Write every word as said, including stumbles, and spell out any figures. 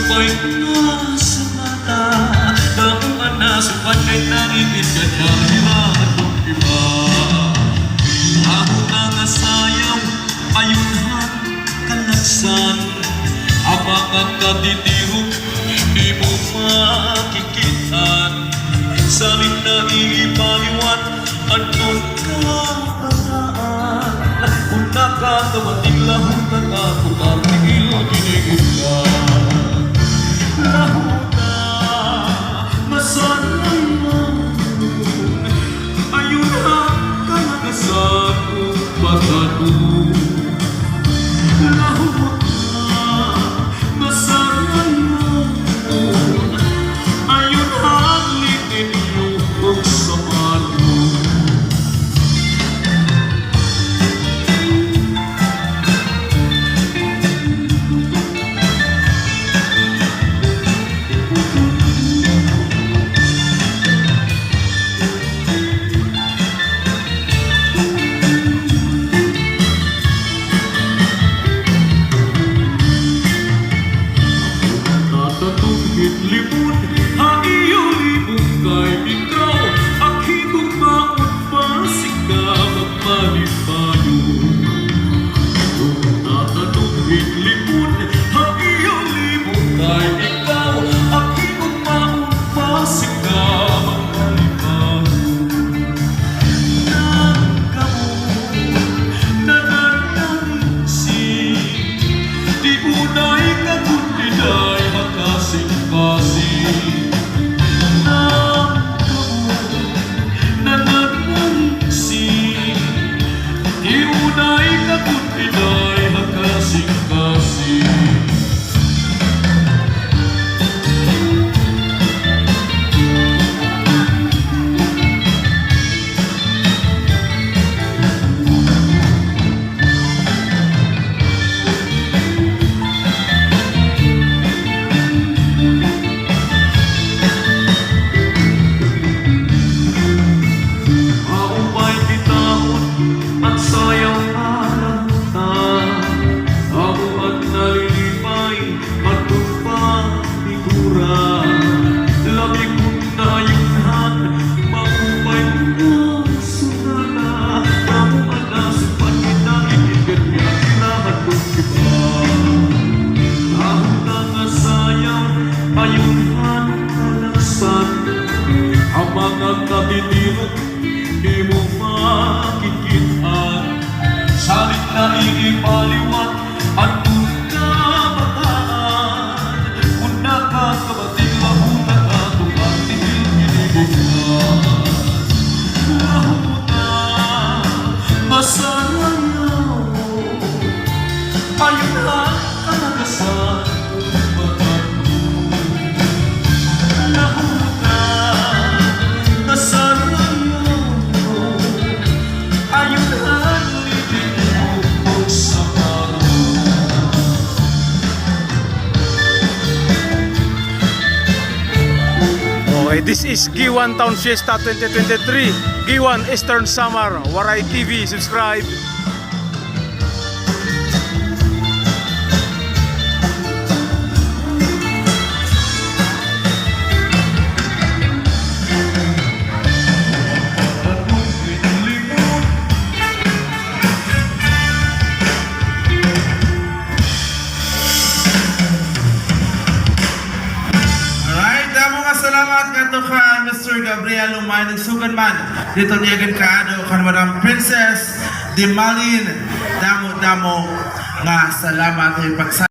Pay nga sa mata, damo an nasukan kay naiingat ka hira kon iba. Mahuna nga sayaw, ayon han kalaksan, an mga katitirok, di mo makikit-an. Salit na iipaliwat, anton kabataan. Kon nakakabati la hutang ako, kartigil ginigit ka. Lahuta, masanayan. Ayon ha kalagasan ko pagkadto. Lahuta, masanayan. Ayon ha litin niyo ug sa paro. Tatatong hit lipon ha iyo libong kay ikaw, ak hitugmaon pa sika magmalipayon. Tatatong hit lipon ha iyo libong kay ikaw, ak hitugmaon pa sika magmalipayon. Nagkamo, nananangsi, di unay ka kun diday ha kasingkasing. Nagkamo, nananangsi, di unay ka kun diday ha kasingkasing. Maupay kitaon, an sayaw nga lahuta. Amo an nalilipay, adto pa higura. Labi kon naayuhan, maupay nga sunana. Amo an nasupan kita, ikikat niya, kinahan kon iba. Ahon na nga sayaw, ayon han kalaksan. An mga katitirok, di mo makikit-an. Salit na iipaliwat an kabataan. Kon nakakabati la hutang ako, kartigil ginigugma. Lahuta, masanayan. Ayon ha kalagasan, pagkadto. Lahuta, nasarayan ko. Ayon ha libing ko sa paro. Okay, this is Guiuan Town Fiesta twenty twenty-three, Guiuan, Eastern Samar, Waray T V, subscribe. Alright, damo nga salamat ngadto kan Mister Gabriel Umay, nagsugad man didto niya ginkaado kan Madam Princess Dimalin. Damo-damo nga salamat ha pagsa-